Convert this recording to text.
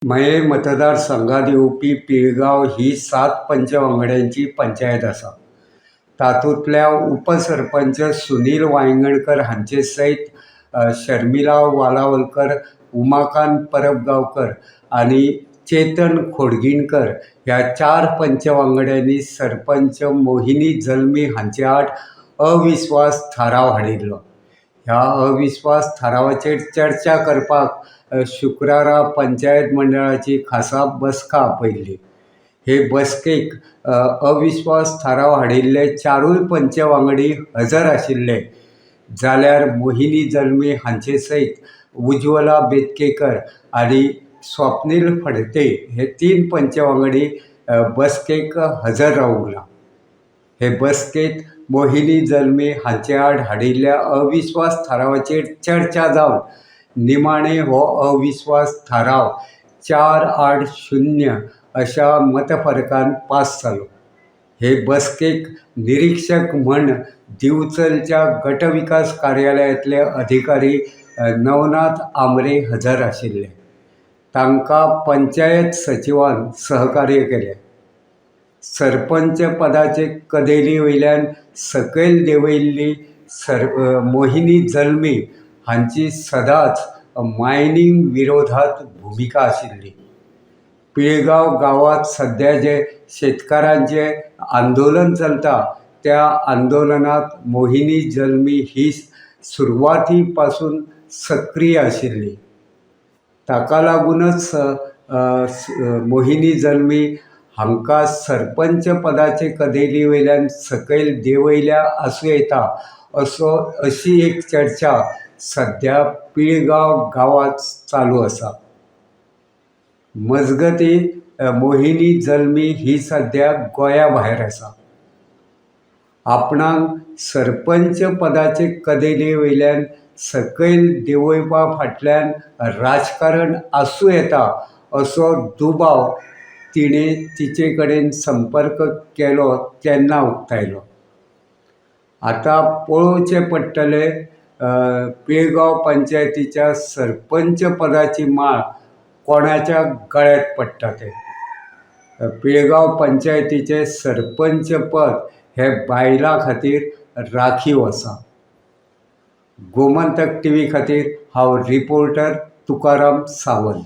मये मतदारसंघांत येवपी पिळगांव ही 7 पंच वांगड्यांची पंचायत आसा. तातूंतल्या उपसरपंच सुनील वायंगणकर हांचे सयत शर्मिला वालावलकर, उमाकांत परब गांवकर आनी चेतन खोडगिणकर ह्या 4 पंच वांगड्यांनी सरपंच मोहिनी जल्मी हांचे आड अविस्वास थाराव हाडिल्लो. ह्या अविस्वास थारावाचेर चर्चा करपाक शुक्रारा पंचायत मंडळाची खासा बसका आपयल्ली. हे बसकेक अविस्वास थाराव हाडिल्ले 4 पंच वांगडी हजर आशिल्ले, जाल्यार मोहिनी जल्मी हांचे सयत उज्वला बेतकेकर आनी स्वप्नील फडते हे 3 पंच वांगडी बसकेक हजर रावूंक ना. हे बसकेंत मोहिनी जल्मी हांचे आड हाडिल्ल्या अविस्वास थारावाचेर चर्चा जावन निमाणे हो अविस्वास थाराव 4-0 अशा मतफरकान पास जालो. हे बसकेक निरीक्षक म्हण दिवचलच्या गटविकास कार्यालयांतले अधिकारी नवनाथ आमरे हजर आशिल्ले. तांकां पंचायत सचिवान सहकार्य केलें. सरपंच पदाचे कदेली वयल्यान सकयल देंवयल्ली मोहिनी जल्मी हांची सदांच मायनींग विरोधात भुमिका आशिल्ली. पिळगांव गांवांत सद्या जे शेतकारांचें आंदोलन चलता त्या आंदोलनांत मोहिनी जल्मी ही सुरवाती पासून सक्रीय आशिल्ली. ताका लागूनच मोहिनी जल्मी हांकां सरपंच पदाचे कदेली वयल्यान सकयल देंवयल्या आसूं येता असो अशी एक चर्चा सद्या पिळगांव गांवांत चालू आसा. मजगती मोहिनी जल्मी ही सद्या गोंया भायर आसा. आपणाक सरपंच पदाचे कदेली वयल्यान सकयल देंवोवपा फाटल्यान राजकारण आसूं येता असो दुबाव तिणें तिचे कडेन संपर्क केलो तेन्ना उक्तायलो. आतां पळोवचें पडटलें पिळगांव पंचायतीच्या सरपंच पदाची माळ कोणाच्या गळ्यांत पडटा तें. पिळगांव पंचायतीचें सरपंच पद हें बायलां खातीर राखीव आसा. गोमंतक टीव्ही खातीर हांव रिपोर्टर तुकाराम सावंत.